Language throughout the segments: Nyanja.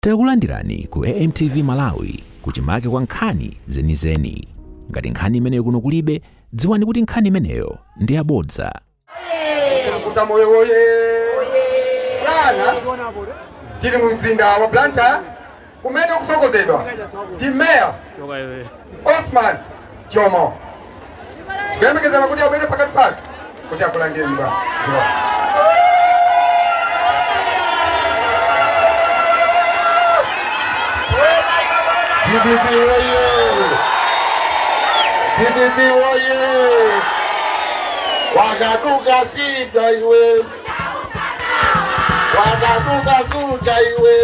Takulandirani ku AMTV Malawi kuchimake kwa nkhani zenizeni. Ngati nkhani imeneyo kuno kulibe, dziwani kuti nkhani imeneyo ndi yabodza. Kuta moyo woye! Bwana, tili mu mzinda wa Blantyre umene ukusogozedwa ndi Meya Osman Jomo. Tikuyembekezera kuti abwere pakati pathu kuti akulandireni, bwana. DPP woye! DPP woye! Wakaduka sida iwe! Wakaduka suja iwe!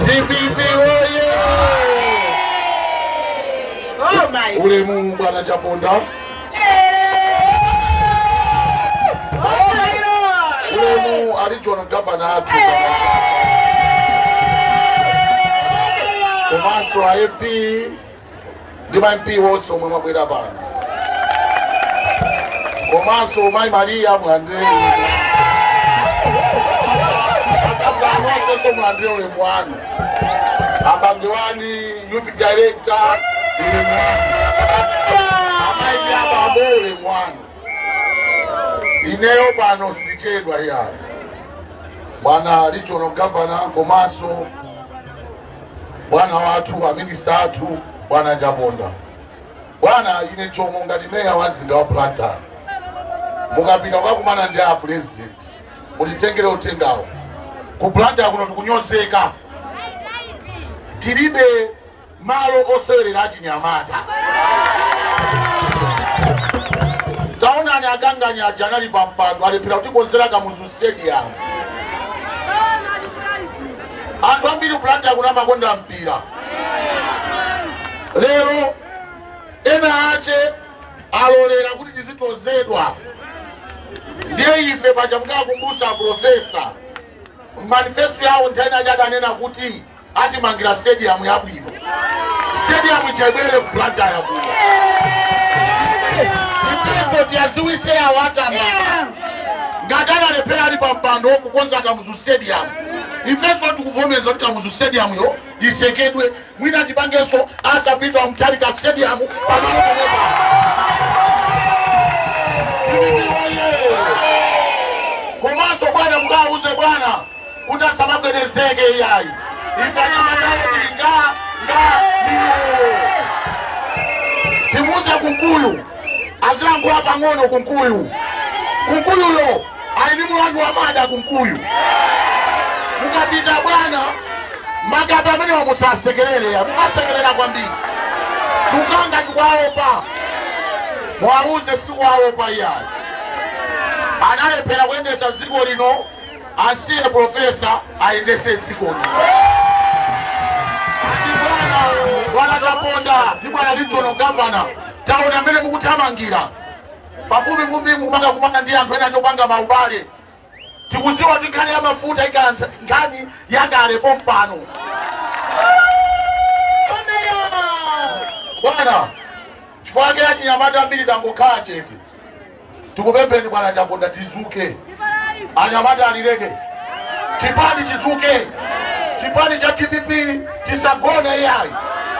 DPP woye! Ulemu, bwana Chaponda. Ulemu a regional governor athu komanso a MP ndi ma MP wonse omwe mwabwera pano, komanso mayi Maria, mulandire. Akasanu onsenso mulandire ulemu wanu. Abangewani, youth director, ulemu wanu. Amayi ndi abambo, ulemu wanu. Ineyo pano sindichedwa iyayi. Bwana regional governor komanso bwana wathu, aminista athu, bwana Chaponda, bwana, ine Jomo ngati meya wa mzinda wa Blantyre, mukapita kukakumana ndi a president, mutitengere uthengawo. Ku Blantyre kuno tikunyozeka, tilibe malo osewerera achinyamata. Taonani akanganya aja anali pa mpando, alephera kutikonzera Kamuzu Stadium. Anthu ambiri ku Blantyre kuno amakonda mpira. Lero ena ache alolera kuti tizitozedwa. Ndiye ife paja mukakumbusa profesa manifesto yawo, nthawi ina adanena kuti atimangira stadium yabwino. Stadium ija ibwere ku Blantyre kuno. Ifeso tiyaziwise awo atamba, ngati analephera ali pa mpando kukonza Kamuzu Stadium, ifenso tikuvomereza kuti Kamuzu Stadium yo isekedwe, mwina tipangenso Arthur Peter Mutharika Stadium pamalo pomwepa. Oye! Komanso bwana, mukawuze bwana kuti asamagwedezeke iyayi. Ife anyamatawo tili nga nga iwo. Timuuze Kunkuyu azilankhula pang'ono. Kunkuyu, Kunkuyuyo ali ndi mulandu wa murder. Kunkuyu, mukapita bwana, magapo amenewa musasekerere, ya mukasekerera kwambiri tukanga tikwaopa. Mwauze sitikuwaopa iyayi. Analephera kuyendesa dziko lino, asiye profesa ayendese dziko lino. Ati bwana, bwana Chaponda ndi bwana regional governor, taona mmene mukuthamangira pafupifupi, mukumakakumana ndi anthu ena chopanga maubale. Tikuziwa kuti nkhani ya mafuta ikhala nkhani yakale pompano. Bwana, chifukwa chake achinyamata ambiri tangokhala chete. Tikupempheni bwana Chaponda, tizuke anyamata, alileke chipani chizuke, chipani cha DPP chisagone iyayi.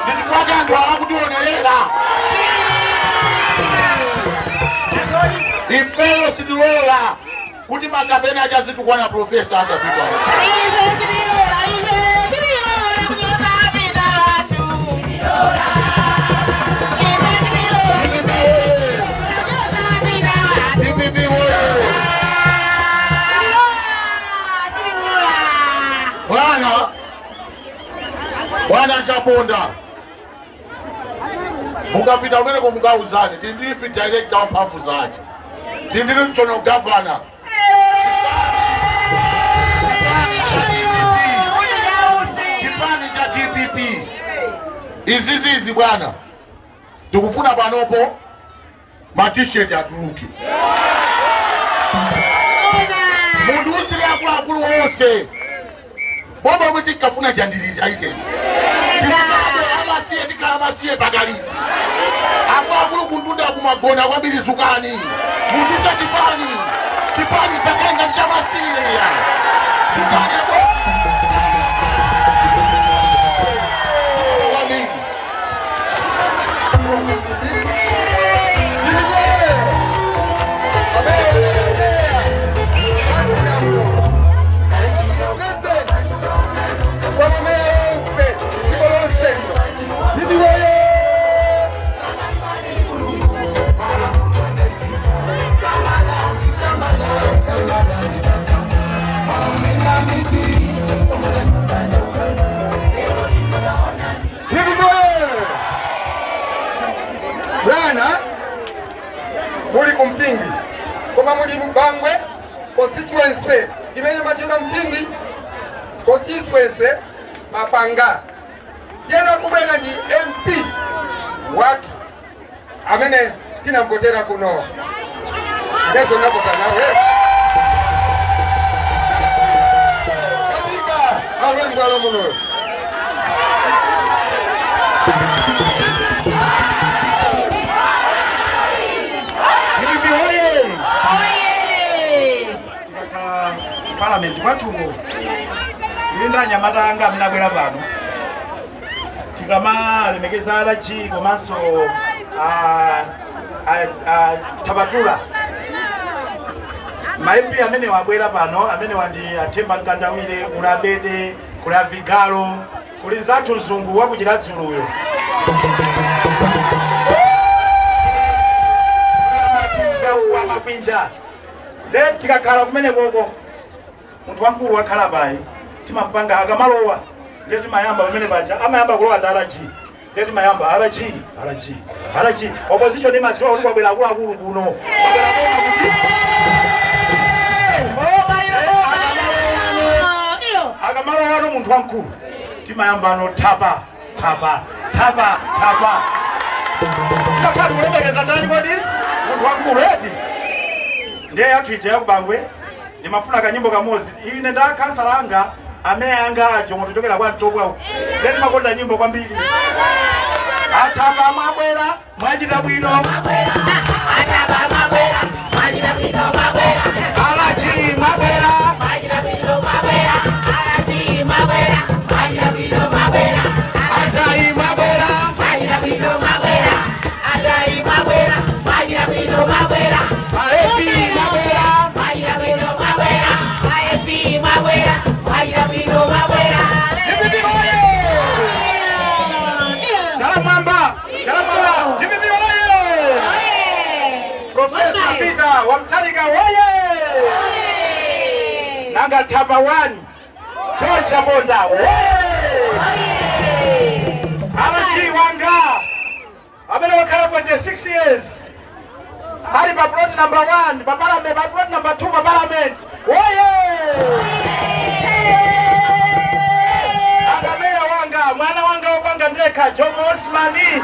Ndi chifukwa chake anthu awakutionerera. Ifeyo sitilola kuti makapeni aja azitukwana profesa azapita. Ife tililola, ife tililola kunyoza Peter wathu. Ife tililola, ife kunyoza Peter wathu. DPP woye! Tililola, tililola. Bwana, bwana Chaponda, mukapita kumeneko mukauzani tili ndi youth director wa mphamvu zace, tili ndi regional governor. Chipani cha DPP izizizi, bwana, tikufuna panopo ma T-shirt atuluke, munthu usire akuluakulu onse. Boma omwe tinkafuna chandiriza icheni tisikabe. Amasiye, tikhala masiye pakaliti. Akuluakulu kuntunda kumagona kwambiri, zukani muzuse chipani. Chipani sakenga chamasiye ya zukani kwambiri. Bwana, muli kumpingi koma muli mubangwe constituency imene machita Mpingi constituency mapanga tiyena kubwera ndi MP wathu amene tinamvotera kuno. Inezo navota nawe kabika alwembwalo muno. DPP oye! Tikakhala parliament kwathuko, ndili ndi anyamata anga amene pano, tikamalemekeza alachi komanso Tapatula, ma MP amene wabwera pano, amene wandi athemba Mkandawire, kuli Abede, kuli Avigalo, kuli nzathu mzungu wakuchiradzuluyo wa Makwinja. Nde tikakhala kumene koko, munthu wamkulu wakhala payi, timampanga akamalowa, ndiye timayamba pamene paja amayamba kulowa ndi RG, ndiye timayamba RG, RG, RG. Opposition imadziwa kuti kwabwera akuluakulu kuno. Kwabwera boma kuti akamalowa ano munthu wamkulu, timayamba ano thapa thapa thapa thapa. Timakhala kulemekeza ndani kodi? Munthu wamkulu eti. Ndiye yathu ija yakubangwe, ndimafuna kanyimbo kamodzi ine nda kansala anga amene anga ajo mutuchokera kwa Mtopwa uko. Ndiye timakonda nyimbo kwambiri. Athapa mwabwera, mwachita bwino. Ataba mabwera, mwachita bwino mabwera. Alaji mwabwera. Mwachita bwino mabwera. Alaji mabwera, mwachita bwino mabwera. Atai mwabwera. Mwachita bwino mabwera. Atai mabwera, mwachita bwino mabwera. Aepi mwabwera. Mwachita bwino mabwera. Aepi mabwera, mwachita bwino mabwera. DPP oye! Chala mwamba, chala mwamba. DPP oye! Profesa Peter Wamtalika oye! Nanga Thapa 1, George Chaponda oye! RG wanga amene wakhala 26 years ali pa plot number 1 pa parliament, pa plot number 2 pa parliament oye! Akameya wanga, mwana wanga wopanga ndekha, Jomo Osmani.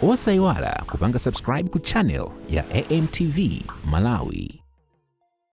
Osayiwala kupanga subscribe ku channel ya AMTV Malawi.